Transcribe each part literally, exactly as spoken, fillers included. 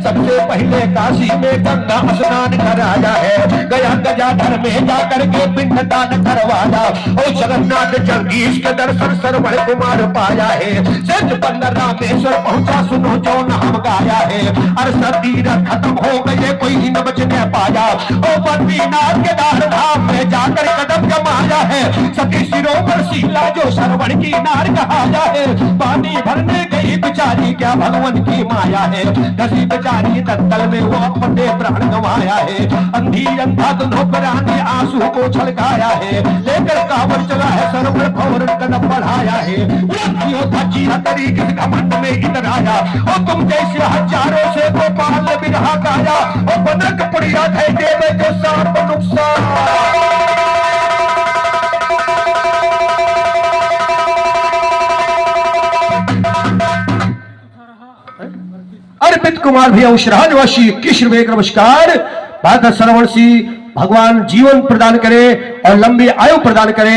सबसे पहले काशी में गंगा स्नान कराया है, गया गजाधर में जाकर के पिंडदान करवाया। ओ जगन्नाथ जगदीश के दर्शन श्रवण कुमार पाया है। सेज बंद रामेश्वर पहुंचा, सुनो जो नाम गाया है। अरसा तीरथ खत्म हो गए, कोई न बचने पाया। ओ बद्रीनाथ केदार धाम में जाकर कदम जमाया है। सती शिरोमणि शिला जो श्रवण की नार कहाया है। पानी भरने गई बेचारी, क्या भगवान की माया है। धसी बेचारी दत्तल में वो अपने प्राण गंवाया है। अंधी अंधा दोनों प्राणी आंसू को छलकाया है। लेकर कांवर चला है श्रवण, फौरन कदम बढ़ाया है। वो क्यों था जी हतरी, किस घमंड में इतराया। ओ तुम जैसे हजारों से गोपाल बिरहा गाया। ओ बनक पुड़िया धै देवे जो सांप नुकसान। अर्पित कुमार भैया उशराज वासी इक्कीस रुपए का नमस्कार। भक्त श्रवण सिंह भगवान जीवन प्रदान करे और लंबी आयु प्रदान करे,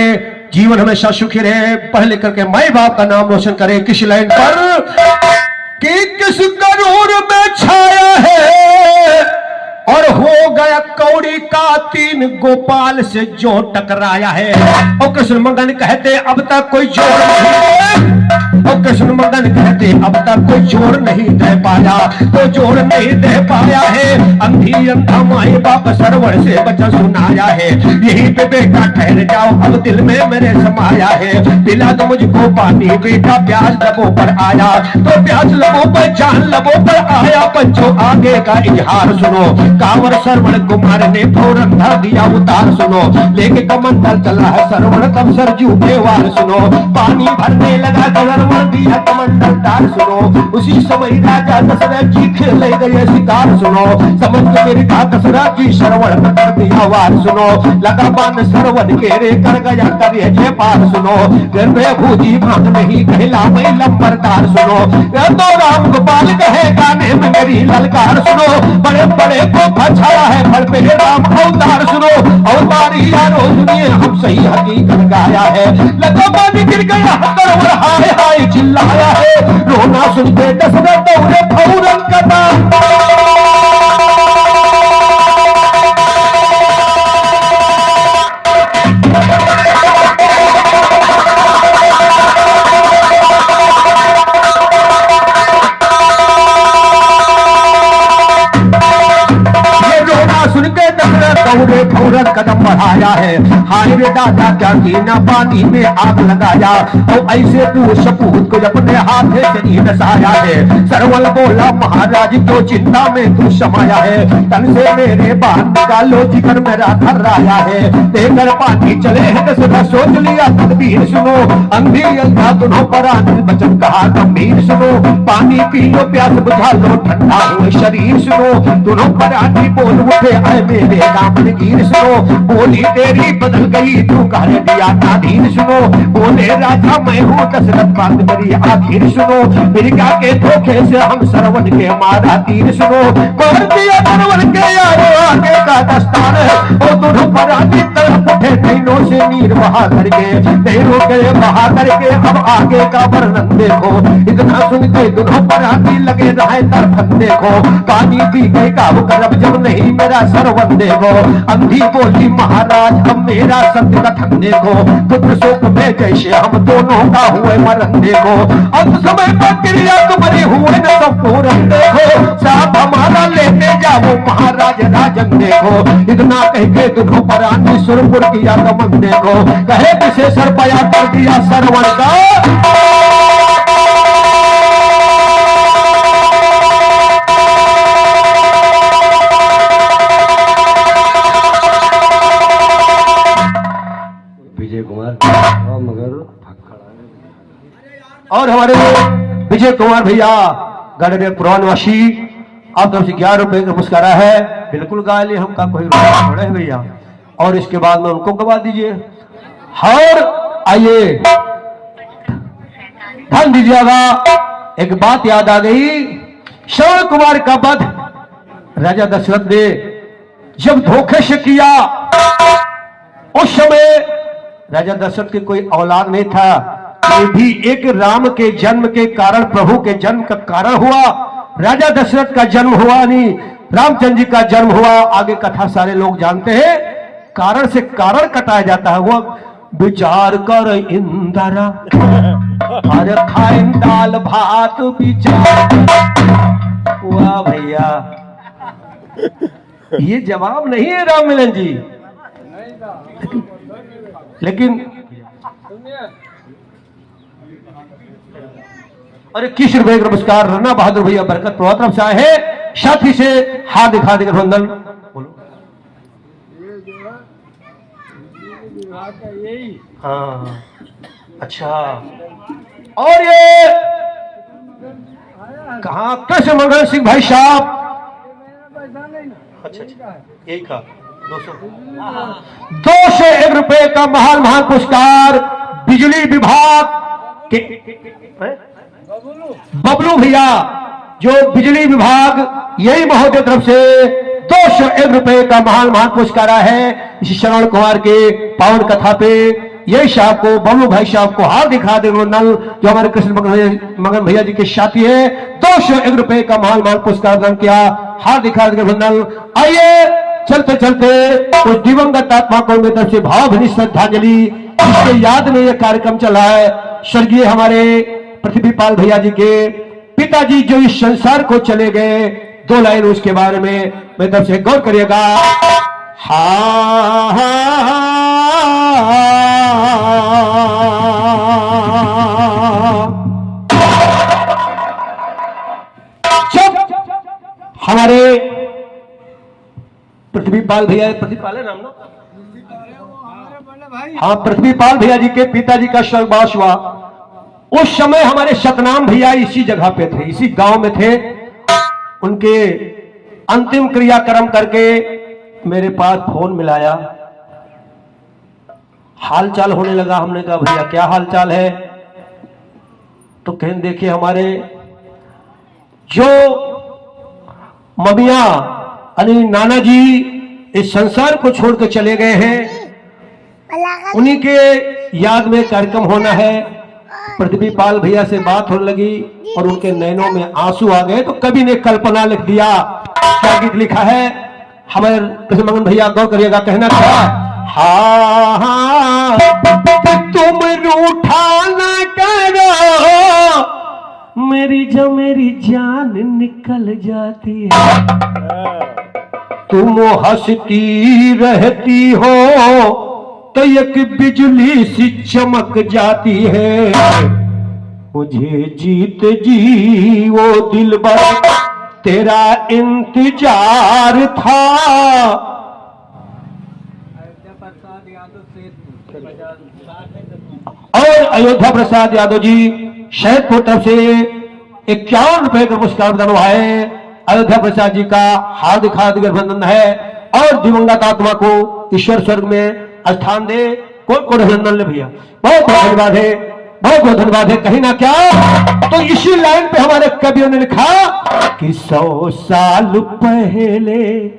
जीवन हमेशा सुखी रहे, पढ़ लिख करके माई बाप का नाम रोशन करे। किस लाइन पर कि किस करूर में छाया है और हो गया कौड़ी का तीन गोपाल से जो टकराया है। ओ कृष्ण मंगन कहते अब तक कोई जोड़ नहीं, ओ कृष्ण मंगन कहते अब तक कोई जोड़ नहीं दे पाया, तो जोड़ नहीं दे पाया है। अंधी अंधा माई बाप श्रवण से वचन सुनाया है, यहीं पे बेटा ठहर जाओ, अब दिल में मेरे समाया है। पिला दो मुझको पानी बेटा, प्यास लबों पर आया, तो प्यास लबों पर जान लबों पर आया। पंचों आगे का इजहार सुनो, कांवर श्रवण कुमार ने फौरन धर दिया उतार। सुनो, लेके कमंडल चला है श्रवण तब सरजू के वार। सुनो, पानी भरने लगा श्रवण दिया कमंडल तार। सुनो, उसी समय राजा दशरथ जी खेले गए शिकार। सुनो, समझ के मेरी कहा दशरथ जी श्रवण का कर दिया वार। सुनो, लगा बाण श्रवण के रे कर गया करे जे पार। सुनो, गंधे भूजी भाग नहीं कहला मैं लंबरदार। सुनो, ये तो राम गोपाल कहे गाने में मेरी ललकार। सुनो, बड़े बड़े को पछाड़ा है फल पे राम अवतार। सुनो, अवतारी यारो सुनिए, हम सही हकीकत गाया है। लगा पानी गिर गया, हकड़ और हाय हाय चिल्लाया है। रोना सुन के दशरथ दौड़े फौरन कटा। ये रोना सुन के दशरथ दौड़े फौरन कदम बढ़ाया है। हाय रे दादा, क्या कीना पानी में आग लगाया, तो ऐसे पूछ सपूत को अपने हाथे से ही नसाया है। श्रवण बोला, महाराज क्यों चिंता में तू समाया है, तन से मेरे बाण निकालो, जिगर मेरा थर्राया है। देकर पानी चले हैं दशरथ, सोच लिया तदबीर। सुनो, अंधी अंधा दोनों परानी, वचन कहा गंभीर। सुनो, पानी पी लो, प्यास बुझा लो, ठंडा हो शरीर। सुनो, दोनों परानी बोल उठे, ऐ मेरे दामन गिर। सुनो, बोली तेरी बदल गई, तू कर दिया तादीर। सुनो, बोले राजा मैं हूँ दशरथ, बात करी आखिर। सुनो, मिर्गा के धोखे से हम श्रवण के मारा तीर। सुनो, मार दिया श्रवण के यारो, आगे का दस्तान है। ओ दोनों परानी तड़प उठे नैनों से नीर बहा करके, नैनों के बहा करके अब आगे का वर्णन देखो। इतना सुन के दोनों परानी लगे रहे तरफन देखो। पानी पी के का करब जब नहीं मेरा श्रवण देखो। अंधी बोली महाराज अब मेरा सत्य कथन देखो। पुत्र शोक में जैसे हम दोनों का हुए मरण देखो। अंत समय पर क्रिया तुम्हारी हुए न संपूर्ण देखो। साथ हमारा लेते जाओ महाराज राजन देखो। इतना कह के दोनों परानी सुरपुर किया गमन देखो। कहे विशेषर पया कर दिया श्रवण का। विजय कुमार, मगर और हमारे विजय कुमार भैया, गढ़ में पुरानवासी, आप तरफ से ग्यारह रुपए का पुरस्कार है। बिल्कुल गा लिए, हमका कोई रोका थोड़ा है भैया। और इसके बाद में उनको गवा दीजिए। और आइए, ध्यान दीजिएगा, एक बात याद आ गई। श्रवण कुमार का वध राजा दशरथ ने जब धोखे से किया, उस समय राजा दशरथ के कोई औलाद नहीं था। ये भी एक राम के जन्म के कारण, प्रभु के जन्म का कारण हुआ। राजा दशरथ का जन्म हुआ, यानी रामचंद्र जी का जन्म हुआ। आगे कथा सारे लोग जानते हैं। कारण से कारण कटाया जाता है। वो विचार कर इंदरा, अरे खाइन दाल भात विचार। वाह भैया, ये जवाब नहीं है राम मिलन जी, लेकिन अरे, इक्कीस रुपए का पुरस्कार रन्ना बहादुर भैया बरकतपुर तरफ से आए हैं, साथी से हार्दिक हार्दिक अभिनंदन। बोलो। हाँ, अच्छा। और ये कहाँ, कृष्ण मंगल सिंह भाई साहब? अच्छा, अच्छा, यही का दो सौ, दो सौ एक रुपए का महान महान पुरस्कार बिजली विभाग के, हैं? बबलू भैया, जो बिजली विभाग यही महोदय तरफ से दो सौ एक रुपए का महान महान पुरस्कार आया है इस श्रवण कुमार के पावन कथा पे। यही साहब को, बबलू भाई साहब को हार्दिक हार्दिक अभिनंदन, जो हमारे कृष्ण मगन भैया, मगन भैया जी के साथी है, दो सौ एक रुपए का महान महान पुरस्कार प्रदान किया। हार्दिक हार्दिक अभिनंदन। आइए, चलते चलते उस दिवंगत आत्मा को मेरी तरफ से भावभीनी श्रद्धांजलि, जिसके याद में यह कार्यक्रम चला है, स्वर्गीय हमारे पृथ्वीपाल भैया जी के पिताजी जो इस संसार को चले गए, दो लाइन उसके बारे में मेरी तरफ से गौर करिएगा। हा, हा, हा, जब हमारे पृथ्वीपाल भैया, पृथ्वीपाल है नाम ना? हाँ, पृथ्वीपाल भैया जी के पिताजी का स्वर्गवास हुआ। उस समय हमारे सतनाम भैया इसी जगह पे थे, इसी गांव में थे। उनके अंतिम क्रियाकर्म करके मेरे पास फोन मिलाया, हाल चाल होने लगा। हमने कहा, "भैया, क्या हाल चाल है?" तो कहें, "देखिए, हमारे जो ममिया यानी नाना जी इस संसार को छोड़ के चले गए हैं, उन्हीं के याद में कार्यक्रम होना है।" पृथ्वीपाल भैया से बात होने लगी और उनके नैनों में आंसू आ गए। तो कवि ने कल्पना लिख दिया। क्या गीत लिखा है हमारे कृष्ण मंगन भैया, गौर करिएगा, कहना था, हाँ, हाँ, तुम रूठा ना करो, मेरी जो मेरी जान निकल जाती है। तुम हंसती रहती हो तो एक बिजली सी चमक जाती है। मुझे जीत जी वो दिलबर तेरा इंतजार था। और अयोध्या प्रसाद यादव जी सैदपुर तरफ से इक्यावन रुपए का पुरस्कार प्रदान हुआ है। अयोध्या प्रसाद जी का हार्दिक हार्दिक अभिनंदन है और दिवंगत आत्मा को ईश्वर स्वर्ग में स्थान दे। कोटि कोटि अभिनंदन ले भैया, बहुत बहुत धन्यवाद है, बहुत बहुत धन्यवाद है। कहीं ना क्या तो इसी लाइन पे हमारे कवियों ने लिखा कि सौ साल पहले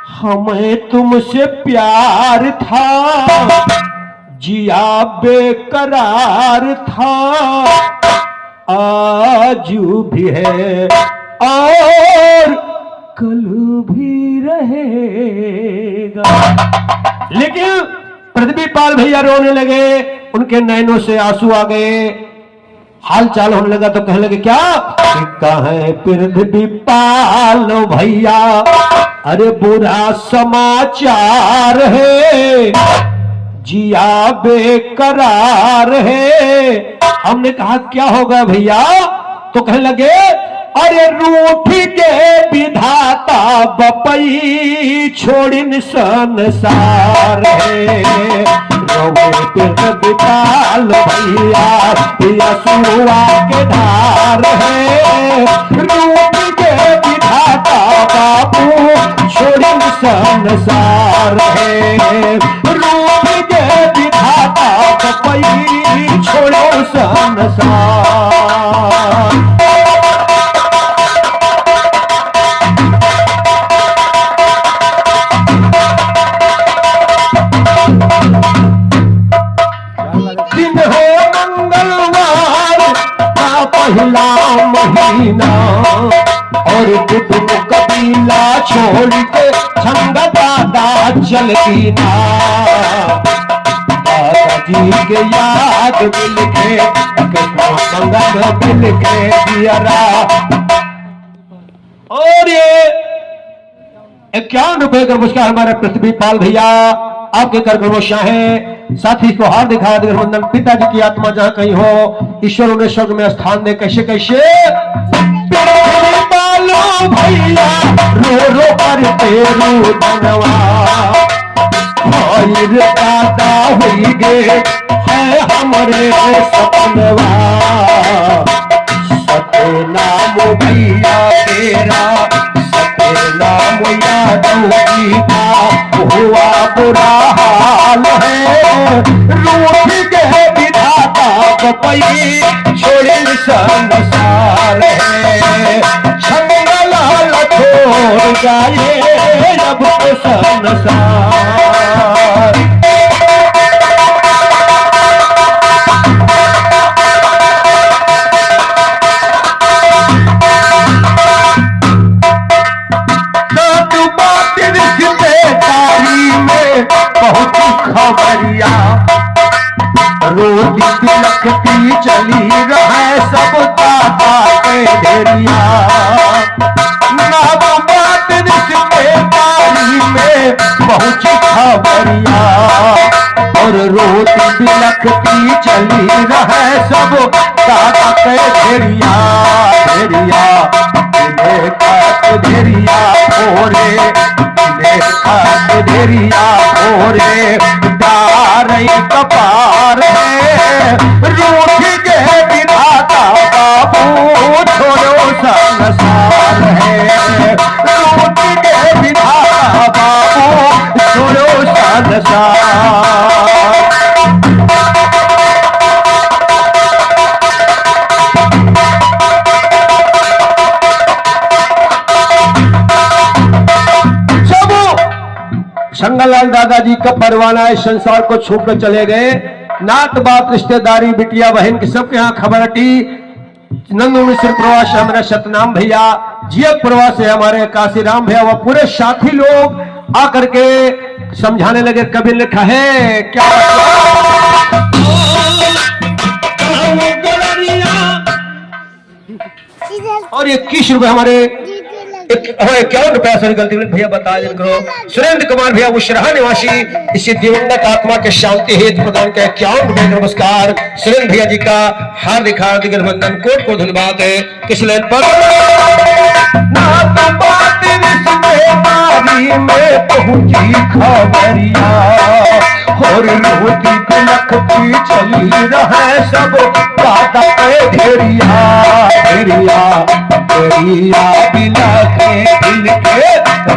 हमें तुमसे प्यार था, जिया बेकरार था, आज भी है और कल भी रहेगा। लेकिन पृथ्वीपाल भैया रोने लगे, उनके नैनों से आंसू आ गए। हाल चाल होने लगा तो कहने लगे क्या कि कहे पृथ्वीपाल भैया, अरे बुरा समाचार है, जिया बेकरार है। हमने कहा क्या होगा भैया? तो कहने लगे, अरे रूठ के विधाता बपई छोड़िन संसार है। रोवे पृथ्वीपाल भैया, पिया सुआ के धार है। रूठ के विधाता बापू छोड़िन संसार है। रूप के विधाता बपई छोड़ो संसार। दिन है मंगलवार का पहला महीना, ला छोड़ के छंग दादा चल दीना। दादाजी के याद मिलके कृष्ण मंगल मिलके दियरा। और ये इक्यावन रुपए का पुरस्कार हमारे पृथ्वीपाल भैया, आपके कार्यक्रम में शाहे। साथी को हार्दिक हार्दिक अभिनंदन। पिताजी की आत्मा जहाँ कहीं हो, ईश्वर उन्हें स्वर्ग में स्थान दे। कैसे कैसे? पृथ्वीपाल भैया रो रो करते रुदनवा, भइल दादा होई गे है हमरे सपनवा। सतनाम भैया तेरा, सतनाम यादव जी का, हुआ बुरा हाल है। रूठ गए विधाता पपई, छोड़े संसार है। छंगलाल छोड़ जाए अब तो संसार। सात बात रिश्तेदारी में बहुत खबरिया, रोती बिलखती चली रहे सब दादा के ढेरिया। नाम बात रिश्तेदारी में पहुँची खबरिया, और रोती बिलखती चली रहे सब दादा के ढेरिया। ढेरिया, दिले खात ढेरिया फोरे, दिले खात ढेरिया फोरे, डारई कपार है। रूठ गए विधाता बाबू, छोड़ो संसार है। रूठ गए विधाता बाबू, छोड़ो संसार। जब छंगलाल दादाजी का परवाना इस संसार को छोड़कर चले गए, नात बात रिश्तेदारी बिटिया बहन की सबके यहाँ खबर अटी। नंदू मिश्र प्रवास से हमारे सतनाम भैया, जियक प्रवास से हमारे काशीराम भैया, वह पूरे साथी लोग आकर के समझाने लगे। कबीर लिखा है क्या? और इक्कीस रुपए हमारे एक, हाँ, इक्यावन रुपया, सॉरी, गलती हुई भैया, बता दें करो। सुरेंद्र कुमार भैया, वो शरहा निवासी, इसी दिवंगत आत्मा के शांति हेतु प्रदान का इक्यावन रुपए का नमस्कार सुरेंद्र भैया जी का हार्दिक हार्दिक अभिनंदन, कोट कोट धन्यवाद है। किस लाइन पर? ना तो बात रिश्तेदारी में पहुंची खबरिया, और रोती बिलखती चली रहे सब दादा के ढेरिया। ढेरिया, ढेरिया बिलखे बिलखे,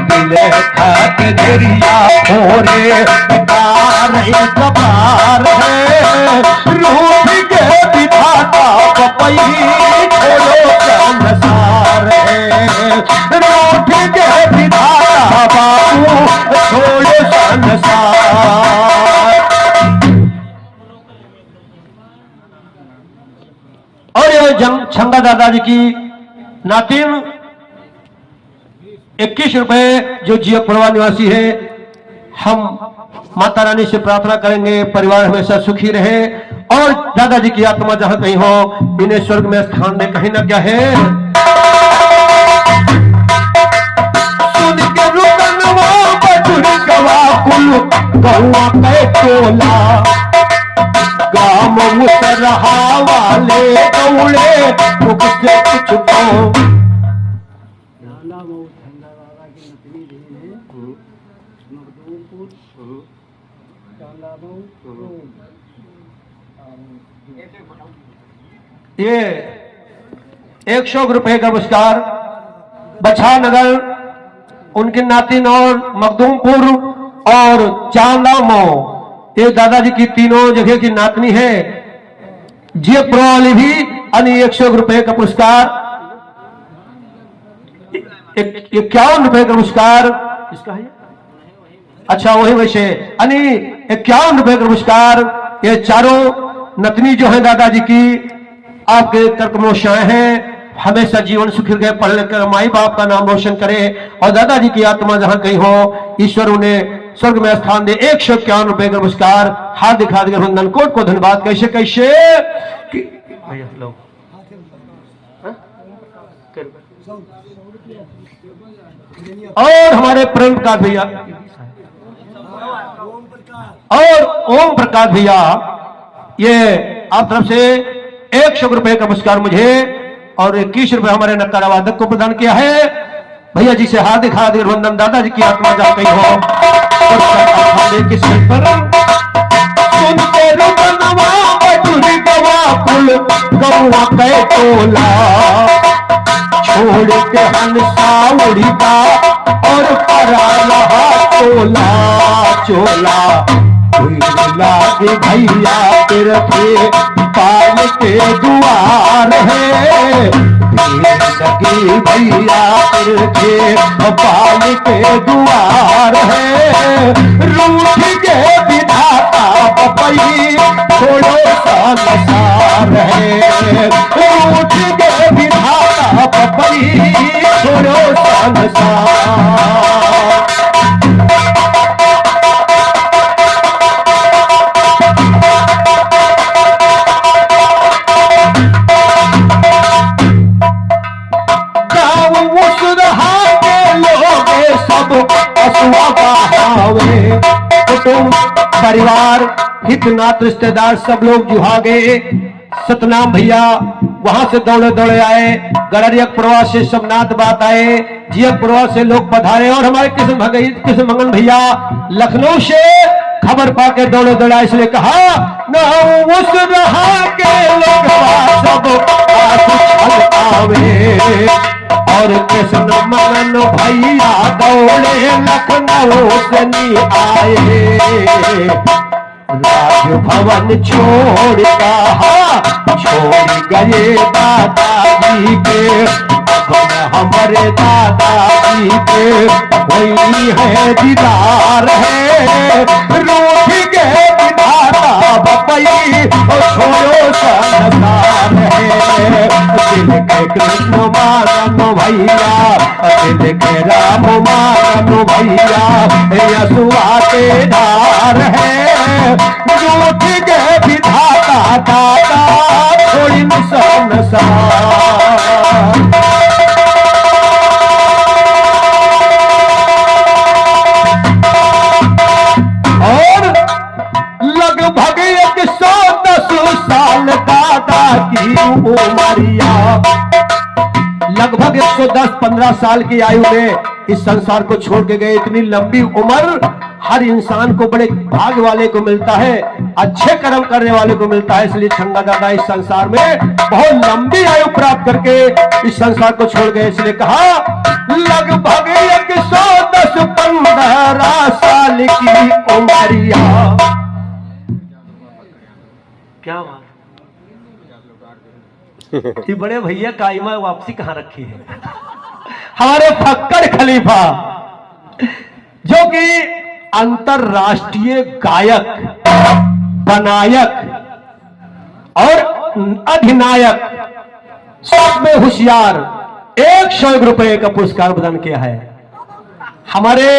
बिलखत ढेरिया फोरे, तार एक बार है। रूठ गए विधाता पपई, छोड़ो संसार है। रूठ गए विधाता बाबू, छोड़ो संसार। और ये जंग-, छंगा दादाजी की नातिन इक्कीस रुपए जो जियक प्रवास निवासी है, हम माता रानी से प्रार्थना करेंगे, परिवार हमेशा सुखी रहे और दादाजी की आत्मा जहाँ कहीं हो, इन्हें स्वर्ग में स्थान दे, कहीं ना क्या है। सुन के रुदनवा बजुर्गवा कुल गौआ के टोला, गाम मुसरहा वाले दौड़े, मुख से कुछ कहो। ये एक सौ रुपए का पुरस्कार बछा नगर, उनकी नातिन और मखदूमपुर और चांदा मऊ, ये दादाजी की तीनों जगह की नातनी है। जियक प्रवास वाली भी अनि एक सौ रुपए का पुरस्कार, एक, इक्यावन रुपए का पुरस्कार किसका है? अच्छा, वही वैसे अनि इक्यावन रुपए का पुरस्कार। ये चारों नतनी जो है दादाजी की, आपके कर्कमोशाएं हैं, हमेशा जीवन सुखी रखे, पढ़ लिख कर माई बाप का नाम रोशन करे और दादाजी की आत्मा जहाँ कहीं हो, ईश्वर उन्हें स्वर्ग में स्थान दे। एक सौ इक्यावन रुपए का पुरस्कार, हार्दिक हार्दिक अभिनंदन, कोट को धन्यवाद। कैसे कैसे कि भैया लोग, हाँ? और हमारे प्रेम प्रकाश भैया और ओम प्रकाश भैया, ये आप तरफ से एक सौ रुपए का पुरस्कार मुझे और इक्कीस रुपए हमारे नक्कारा वादक को प्रदान किया है। भैया जी से हार्दिक हार्दिक अभिनंदन, दादाजी की आत्मा जा गई हो। और खाने के सिर पर सुनते रुदनवा बटुरी गवा कुल गौवा कै टोला। छोड़ के हंसा उड़िका और परा लहा चोला, चोला। भीड़ लागे भैया तेरे थे पाल के दुआर है, भीड़ लगी भैया तेरे थे पाल के दुआर है। रूठ के विधाता बपई छोड़ो संसार है, रूठ के विधाता बपई छोड़ो संसार। गाँव उसरहा के लोग सब असुआ बहावे। कुटुंब, परिवार, हित नात, रिश्तेदार सब लोग जुहा गए। सतनाम भैया वहां से दौड़े दौड़े आए, गड़रिया प्रवास से सब नात बात आए, जिया प्रवास से लोग पधारे और हमारे कृष्ण भगत, कृष्ण मंगल भैया लखनऊ से खबर पाके दौड़े दौड़े आए, इसलिए कहा, "ना उसरहा के लोगवा सब आस छलकावे।" और कृष्ण मंगल भैया दौड़े लखनऊ से नी आए। राजभवन छोड़ कहा, छोड़ गए दादाजी के। अब न हमरे दादाजी के वही है दीदार है। रूठ के विधाता बपई, ओ छोड़ो संसार है। दिल के कृष्ण मानन भैया, दिल के राम मानन भैया, यसुआ के धार है। रूठ के विधाता दादा छोड़िन संसार। और लगभग एक सौ दस साल दादा की उमरिया, लगभग एक सौ दस पन्द्रह साल की आयु में इस संसार को छोड़ के गए। इतनी लंबी उम्र हर इंसान को बड़े भाग्य वाले को मिलता है, अच्छे कर्म करने वाले को मिलता है। इसलिए छंगा दादा इस संसार में बहुत लंबी आयु प्राप्त करके इस संसार को छोड़ गए। इसलिए कहा, लगभग एक सौ दस पन्द्रह साल की उमरिया। क्या बात। ये बड़े भैया काइमा वापसी कहाँ रखी है? हमारे फक्कड़ खलीफा, जो कि अंतर्राष्ट्रीय गायक, बनायक और अधिनायक, सब में होशियार, एक सौ एक रुपए का पुरस्कार प्रदान किया है। हमारे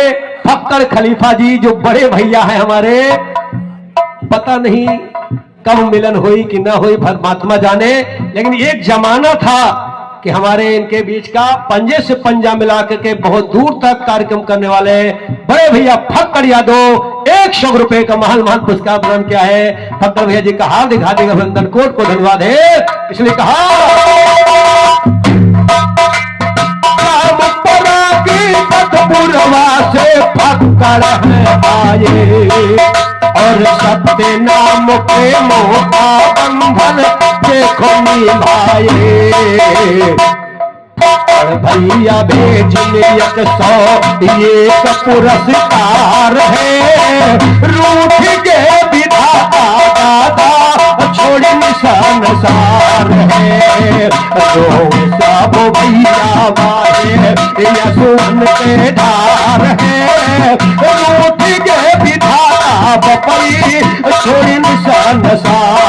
फक्कड़ खलीफा जी जो बड़े भैया हैं हमारे, पता नहीं कब मिलन होई कि ना होई, परमात्मा जाने। लेकिन एक जमाना था कि हमारे इनके बीच का पंजे से पंजा मिला करके बहुत दूर तक कार्यक्रम करने वाले बड़े भैया फक्कड़ यादव एक सौ रुपए का महान महान पुरस्कार प्रदान किया है। फक्कड़ भैया जी का हार्दिक हार्दिक अभिनंदन, कोट को धन्यवाद है। इसलिए कहा, रामपुरा की पतपुरवा से फक्कड़ है आए, और सत्य नाम के मोटा बंधन देखो निभाए। और भैया भेजिन एक सौ एक पुरस्कार है, रूठ के विधाता दादा छोड़िन संसार है। रो सब भैया बाहे, यशुवन के धार है, रूठ के विधाता बपई छोड़िन संसार।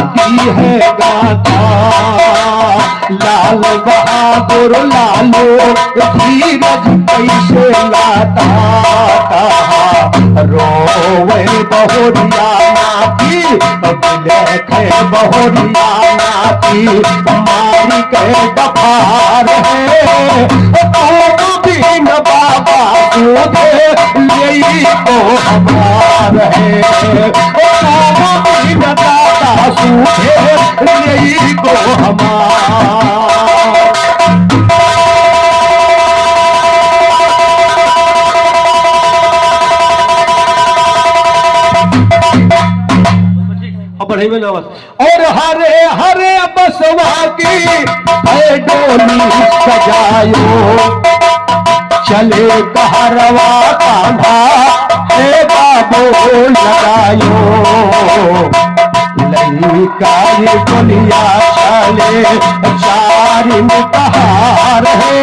की है गाथा। लाल बहादुर लालो धीरज कैसे लाता, कहा रोवे बहुरिया नाती, बिलखे बहुरिया नाती, मारी के डफार है। तू बिन बाबा सूझे यही तो हमार है। ओ तू बिन दादा सूझे यही तो हमार। अब बढ़े में ना बस। और हरे हरे बसवा की है डोली सजायो, चले कहरवा कान्हा है बाबू लगायो। लइका ये डोलिया चले चारिन कहार है,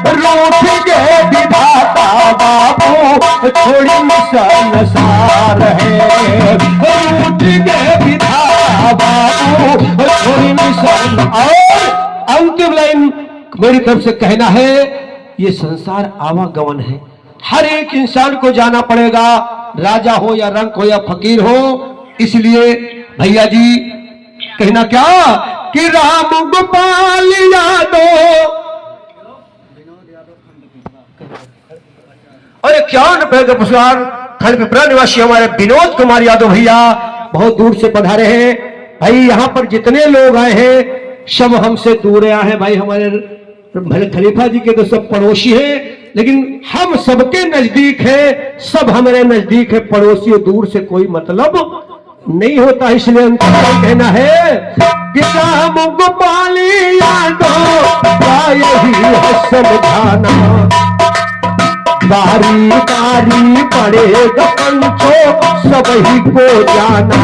रूठ गे विधाता बाबू छोड़ी संसार है, रूठ गे विधाता बाबू छोड़ी संसार। और अंतिम लाइन मेरी तरफ से कहना है, ये संसार आवागमन है, हर एक इंसान को जाना पड़ेगा, राजा हो या रंक हो या फकीर हो। इसलिए भैया जी कहना क्या कि राम गोपाल यादव और इक्यावन रुपए का पुरस्कार खंड पिपरा निवासी हमारे विनोद कुमार यादव भैया बहुत दूर से पधारे हैं। भाई, यहाँ पर जितने लोग आए हैं, सब हमसे दूर आए हैं भाई, हमारे भले खलीफा जी के तो सब पड़ोसी हैं, लेकिन हम सबके नजदीक हैं, सब हमारे नजदीक है, पड़ोसी दूर से कोई मतलब नहीं होता, इसलिए अंत में कहना है कि राम गोपाल यादव का यही है समझाना, बारी बारी पड़ेगा पंचो सबही को जाना,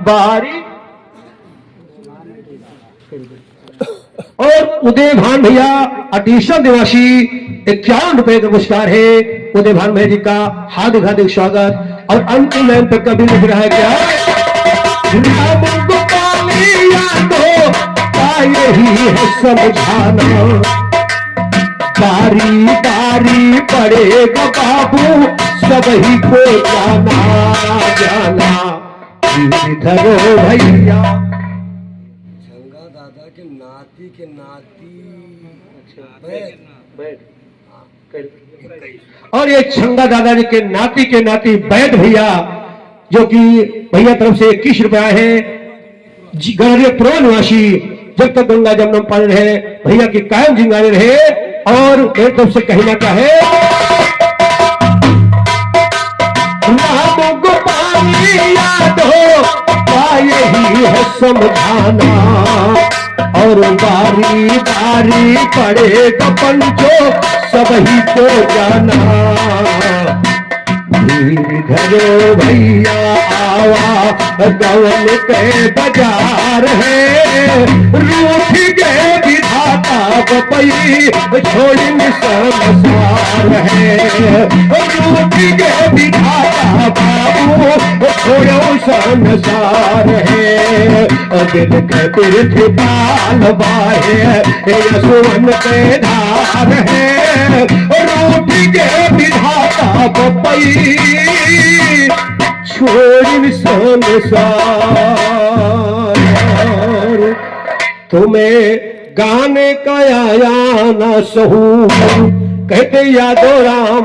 बारी। और उदय भान भैया अडीसा निवासी इक्यावन रुपए का पुरस्कार है। उदय भान भैया जी का हार्दिक हार्दिक स्वागत। और अंतिम लाइन पे कवि लिख रहा है क्या? राम गोपाल यादव का यही है समझाना, बारी बारी पड़ेगा बाबू सबही को जाना, जाना धीर धरो भैया। छंगा दादा के नाती के नाती। अच्छा, बैद। बैद। और ये छंगा दादा जी के नाती के नाती बैद भैया, जो कि भैया तरफ से इक्कीस रुपया है। जी, गणरिया पुरवा निवासी, जब तक गंगा जमुना में पानी रहे, भैया की कायम जिंगानी रहे। और मेरे तरफ से कहना क्या है, राम गोपाल यादव का यही है समझाना, और बारी बारी पड़ेगा पंचो सबही को जाना। धीर धरो भैया आवा गवन के बाजार है, रूठ गे विधाता बपई छोड़िन संसार है, रूठ गे विधाता बाबू छोड़ो संसार है। अगिन के पृथ्वी पाल बाहे यशवन के धार है, रूठ गे विधाता बपई छोड़िन संसार। तुम्हें गाने का आया ना सहूर, कहते यादव राम।